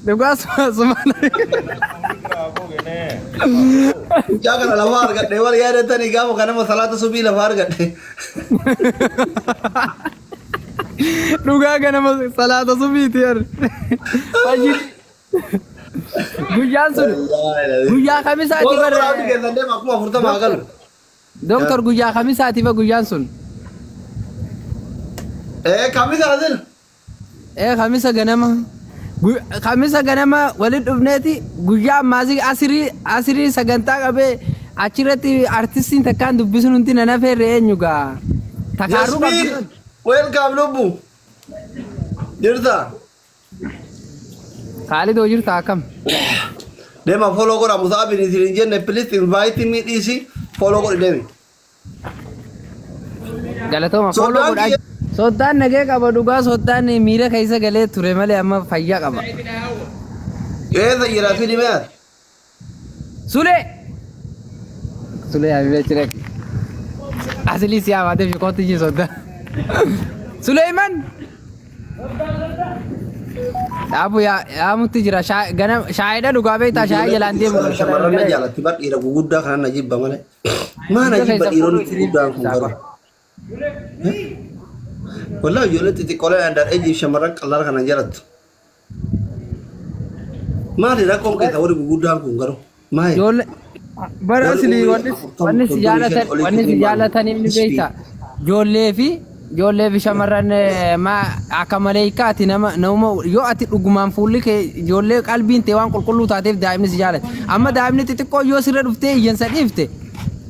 Dhugaa suma. Mucaa kana lafa argadhe wal yaadatanii gaafa kanama salaata subii lafa argadhe. Dhugaa ganama salaata subiiti yar. Fajiri. Guyyaan sun guyyaa kamisaati Warra bara. biraatti keessan deema 40,000 galu. Doktor, guyyaa kamisaati ba guyyaan sun. Ee, kamisa asin. Ee, kamisa ganama. Kamisa ganama walitti dhufneeti guyyaa ammaasii asirii sagantaa qabee achirratti artistiin takkaan dubbisuun hundi nana feerre eenyu gaa. Takaarruu Yasmin, qabdu. welcome lubbu. Jirta? Khaalidoo, jirta, akkam? Deema follow godha. Musaa bin isin hin jenne, please invite me dhiisi, follow godhi deemi. Galatooma, follow Soddaan godhaa. kiyya- Soddaan nagee qaba dhugaa, soddaan miira keessa galee ture malee amma fayyaa qaba. Eessa jira fidi mee? Sulee! Sulee habibee jira. Asilii si haamaatee fi kootti ji soddaa. Suleyman! Dhaabu yaamutti jira. Shaayidha dhugaa beektaa, shaayii jalaan deemu. Shamarran na jaalatti bar, dhiira guguddaa kana na jibba malee. Maa na jibba dhiironni guguddaan kun garuu? Wallahi ijoollee xixiqqooleen adda addaa shamarran qal'aa kana jaalattu. Maali rakkoon keessa warri guguddaan kun garuu? Maali? Ijoollee bara Warri asilii umurii wanni 40, wanni si 35 jaalatan olii wanni si kun jaalataniif ni beekta. Ijoollee fi shamarran maa akka maleeykaati nama nama yoo ati dhugumaan fuulli kee ijoollee qalbiin tee waan qulqulluu taateef daa'imni si jaalata. Amma daa'imni xixiqqoo yoo sirra dhuftee iyyansa dhiifte,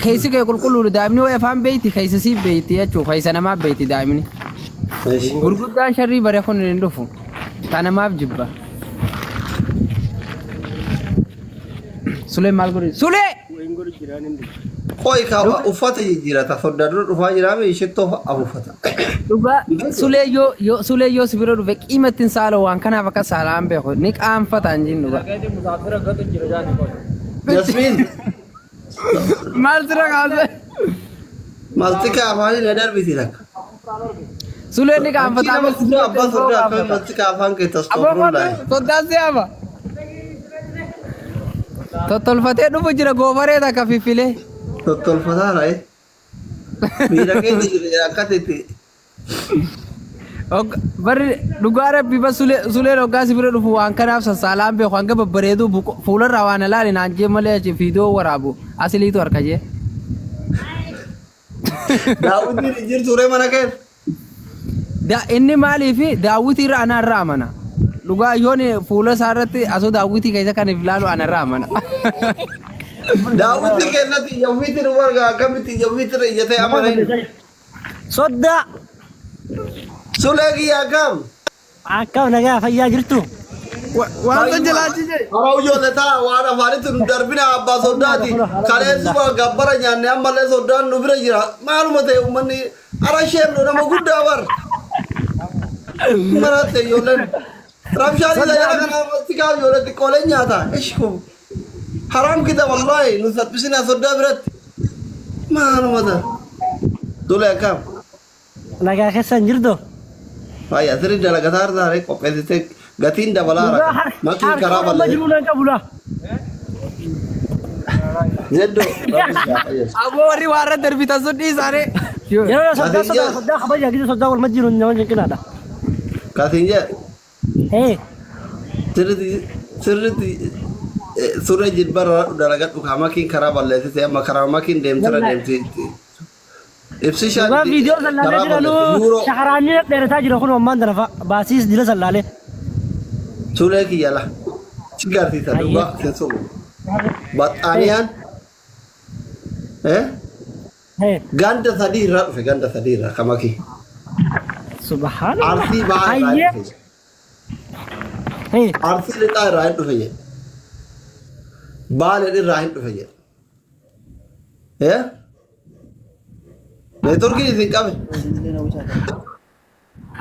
keessi kee qulqulluudha, daa'imni wayi afaan beeyti, keessa siif beeyti jechuudha, keessa namaaf beeyti daa'imni. Gurguddaan sharrii bare kun hin dhufu. Kanamaaf jibba. Sulee maal godhi? Sulee! Qoy, ka uffata jijjiirata soddaa dura dhufaa jiraame, shittoo afuuffata. Dhugaa Sulee yoo Sulee yoo si bira dhufe qiimattiin saala waan kanaaf akka saalaan beeku ni qaanfata hin jiru dhugaa. Jasmiin. Maal sira kaase? Maltika afaanii na darbiti takka. Sulee ni qaanfata. Nama guddaa abbaa soddaa akkamiin maltika afaan kee Aboo tasfoofuun? Soddaan si hafa. Tottolfatee dhufu jira goofaree takka fiffilee. Tottolfataa ra'e. Miira keessa jira akkasitti. Barri dhugaa rabbi ba Suleen hoggaa si bira dhufu waan kanaaf sassaalaan beeku hanga babbareedu fuularraa waan alaali naan jee malee achi fiidoo waraabu asiliitu harka jee. Daawwitiin hin jirtu ree mana keessa? Inni maaliifi daawwitii irra ana irra amana. Dhugaa yoon fuula isaa irratti asoo daawwitii keessa kan if ilaalu ana irra amana. Daawwitii keessatti ija ofiitiin warga akkamitti ija ofiitiin ijjatee amana inni? Soddaa. Sulee kiyya, akkam? Akkam, nagaa fayyaa jirtu? Waan jalaachise. Hara ijoollee ta'a, waan afaanitti nu darbina abbaa soddaati. Kaleessuma gabbara nyaanne, ammallee soddaan nu bira jira. Maaluma ta'e uummanni hara sheemnu nama guddaa bar. Maratte ijoolleen. Rabshaan isa jala kana sikaa ijoollee xiqqooleen nyaata. Ishku. Haraam kita wallahi nu salphisina soddaa biratti. Maaluma ta'a. Sulee, akkam? Nagaa keessa hin jirtu? Fayyaa sirri dalagataa irraa qopheessitee gatiin dabalaa Dhugaa raka. Makiin harka karaa amma balleessa. jiru nan qabu laa. Zeddo rabbi si haa fayyisu. Aboo, warri waan irra darbitan sun dhiisaare. Yeroo soddaa Katiin soddaa jedhe. Soddaa kabaja gidi soddaa wal majjiru nama jinqinaadha. Katiin jedhe. Hee. Sirriitti sirriitti surree jilbarra dalagadhu kaa, makiin karaa balleessite, amma karaa makiin deemtira deemti. Ibsishaan Dhugaa viidiyoo sallaalee karaa jiranuu balleessite yuuroo shakaraanii dheerataa jira kun ammaan tana fa'a baasiis dila sallaalee. Sulee kiyya la. Si garsiisa dhugaa sin sobu. Baxxaaniyaan Hee. ganda sadii irraa dhufe, ganda sadii irraa ka makii. Subhaanallah. Arsii bahaa irraa Hayyee. dhufe. Hee. Arsii lixaa irraa hin dhufe jedhe. Baaleen irraa hin dhufe jedhe. Neetworkiin isin qabe.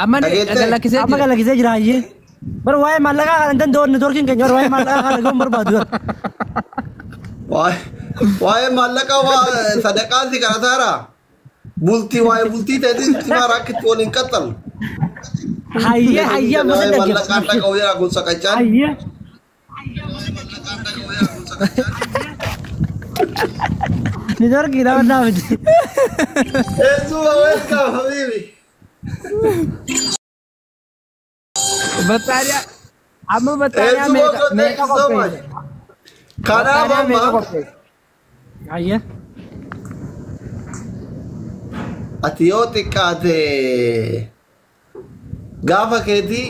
Amma Dhageettee? galakkisee Amma jira. galakkisee jira, hayyee. Bar waa'ee maallaqaa kana hin danda'u, neetworkiin keenya bar waa'ee maallaqaa kana gahuun barbaadu. Waa'ee maallaqaa waa sadaqaa si kadhataara. Bultii, waa'ee bultii ta'eetiin sitti maara akka itti waliin qaxxalu. Hayyee hayyee amma sin Mallaqaan dhaggeeffatu. dhaqa'u jira kun saqacaan. Hayyee. Niitoorkii nama naa miti. Eessuma welcome habibi. Battaariyaa amma battaariyaa Eessuma meeqa thank meeqa you so much. qopheesse? Kanaaf Battaariyaa meeqa amma qopheesse? Hayyee. Ati yoo xiqqaate gaafa keetii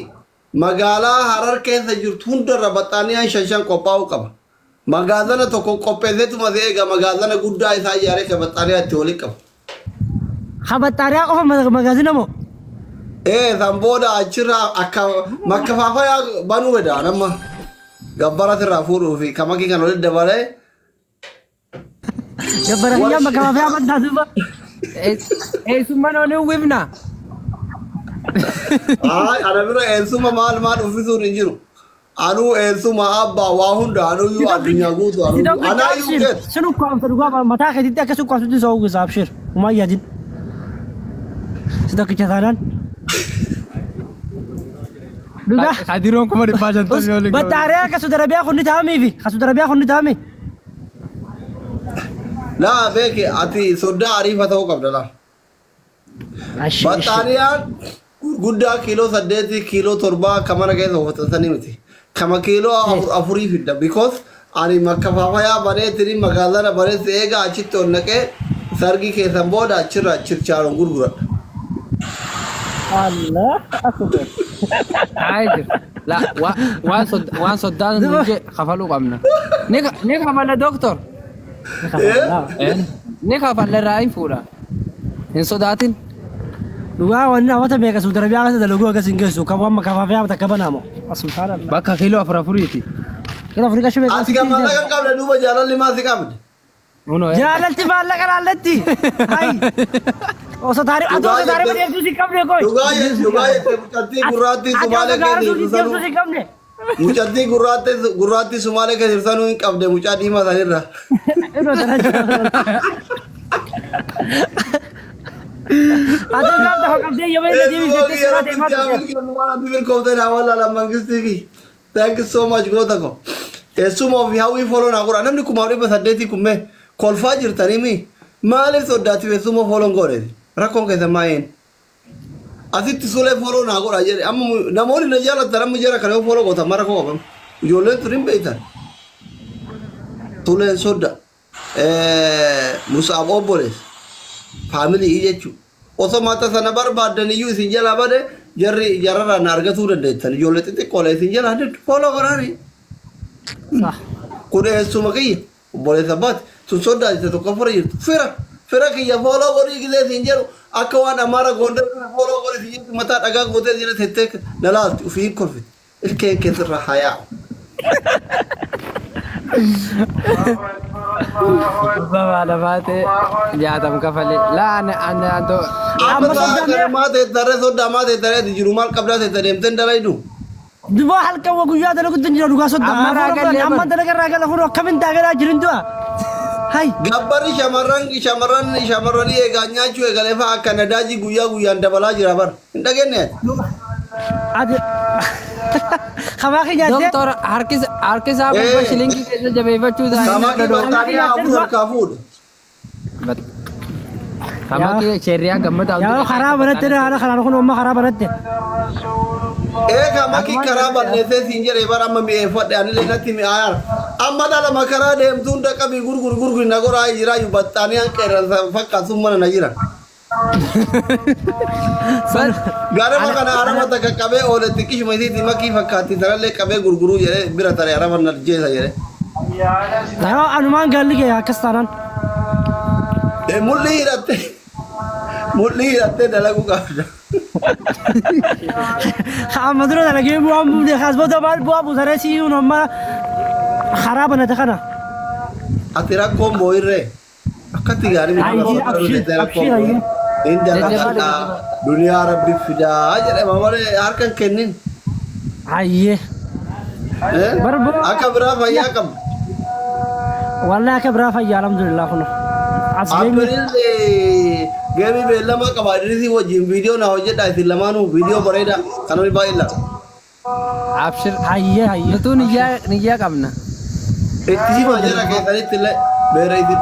magaalaa Harar keessa jirtu hundarra baxxaaniyaan shan shan qophaa'uu qaba. Magaazana tokko qopheesseetuma si eega magaazana guddaa isaa ijaaree ka baxxaaniyaa itti walitti qaba. Ha battaariyaa qofa magaazina moo? Ee san booda achirraa akka makkafaafayaa banuu fedha nama gabbara sirraa fuudhuu fi kamakii kan walitti dabalee. Gabbara kiyyaa makkafaafayaa bantaa duuba. Eessummaan ooluu uwwifna. Ay, ana bira eessuma maal maal uffisuun hin jiru. Anuu eessuma abbaa waa hunda anuyyuu addunyaa guutu anuyyuu anaayyuu keessa. Sin ukkaamsa dhugaa mataa keetitti akka si ukkaamsutti isa uwwisa abshir. Umaa yaadin. Si tokkicha taanaan. Dhugaa. Kadiroon 550,000 olii qaba. Battaariyaa akka Saudi Arabiyaa kun ni ta'amiifi. Ka Saudi Arabiyaa kun ni ta'ami. Laa beeki ati soddaa ariifa ta'uu qabda laa. Baxxaaniyaan gurguddaa kiiloo 8 kiiloo 7 akka mana keessa uffatatanii miti. Kama kiiloo 4 4 fidda because ani makkafaafayaa bareetini magaalana bareetti eega achitti ol naqee sargii keessan booda achirraa chirchaaroon gurguradha. Allah akbar. Taa'ee jira. La waan waan soddaan nu jee kafaluu qabna. Ni kafalla doktor. Ni kafalla irraa hin fuudha. Hin sodaatin. Dhugaa wanni namoota meeqa Saudi Arabiyaa keessa dalaguu akkas hin geessu. Kan waan makkafaafayaa takka banaamu. Subhaanallah. Bakka kiiloo 4 4ti. Kila Afrikaa shibee. Ati kan maallaqa hin qabne duuba jaalalli maal si qabde? Unoo. Jaalalti maallaqa laalletti. Hai. Osoo taarif ati osoo taarifa deemtuu si qabne koi. Dhugaa jette dhugaa jette mucattii gurraattii Ati Sumaalee osoo gaara keessa suutii jirtu deemtuu sanuu si qabne. mucattii gurraattii Sumaalee keessa jirtu sanuu hin qabde mucaa diimaa sanirra. Inoo tana jira. Ati gaaf tokko qabdee yoo inni deebii jettee suuraa deemaa turte. Thank you so much goota ko. Teessuma ofii hawwii follow naa godha. Namni 1800 kummee kolfaa jirtanii mi? Maaliif soddaatiif teessuma follow hin godhe? Rakkoon keessa maayeen? Asitti sulee follow naa godha jedhe. Amma namoonni na jaalatan amma jara kana yoo follow gootan mara koo qaban. Ijoolleen tun hin beektan. Suleen sodda. Musaab obboleessa. Faamilii jechuudha. Osoo mata sana barbaaddan iyyuu isin jalaa bade jarri jararraa na argatuu dandeettan. Ijoollee xixiqqoolee isin jalaa deemtu follow godhaani. Kun eessuma kiyya obboleessa baate tun soddaa jirte tokko fira jirtu fira fira kiyya follow godhii gisee isin jedhu akka waan Amaara Gondar kana follow godhii isin jettu mataa dhagaa gootee jira tettee na laalti ufii hin kolfite ilkeen keessirra hayaa. Baba lafaatee 60 kafalee. Laa ana ana anto. Amma soddaan kana maa teettaree soddaa maa teettaree ati jiru maal qabdaa teetta deemteen dalaydu. Duba halkan wa guyyaa dalaguutti hin jira dhugaa soddaa. Amma raagallee Amma dalaga raagala kun akkamiin daagalaa jirin du'a. Hai. Gabbarri shamarran shamarran shamarranii eegaa nyaachuu eegalee fa'a akka nadaajii guyyaa guyyaan dabalaa jira bara. Hin dhageenye ati. Ati. Kamaa kee nyaattee. Doktor harkisaa gubbaa shilingii keessa jabeeffachuu isaa inni Kamaa akka kee baxxaaniyaa 4 harkaa fuudhe. Kamaa kee sheerriyaa gammadaa. Yaa karaa banatte haala karaan kun amma karaa banatte. Ee kamakii karaa balleessee siin jedhee bara amma mi'eeffadhe anillee natti mi'aayaara. Amma dhala makaraa deemtu hunda qabii gurguri gurguri na goraa jiraa iyyuu baxxaaniyaan qeerransa fakkaatu mana na jira. Garama kana araba takka qabee oole xiqqishuma isiitti makii fakkaatti sanallee qabee gurguruu jedhee bira taree araba na jeesa jedhee. Yaa anumaan gaalli kee akkas taanaan. Mul'ii hidhattee mul'ii hidhattee dalaguu qabda. Amma dura dalagee bu'aan buufne kaas booda maal bu'aa buusaree siiyuun amma karaa banate kana. Ati rakkoon boo'irree akkatti gaarii miti Ayyee, abshir, abshir, ayyee. Hin dalagadhaa duniyaa rabbi fidaa jedhama malee harka hin kennin. Ayyee. Akka biraa fayyaa qabda. Wallahi akka biraa fayyaa alhamdulillah kun. As geenye. April Geemii beellamaa qaba Idrisii wajjin viidiyoo na hojjedha isin lamaanuu viidiyoo bareeda kan namni baay'ee laata. Abshir. Hayyee hayyee. Nutuu niyyaa qabna. Itti hima jara keessanitti illee beera isin.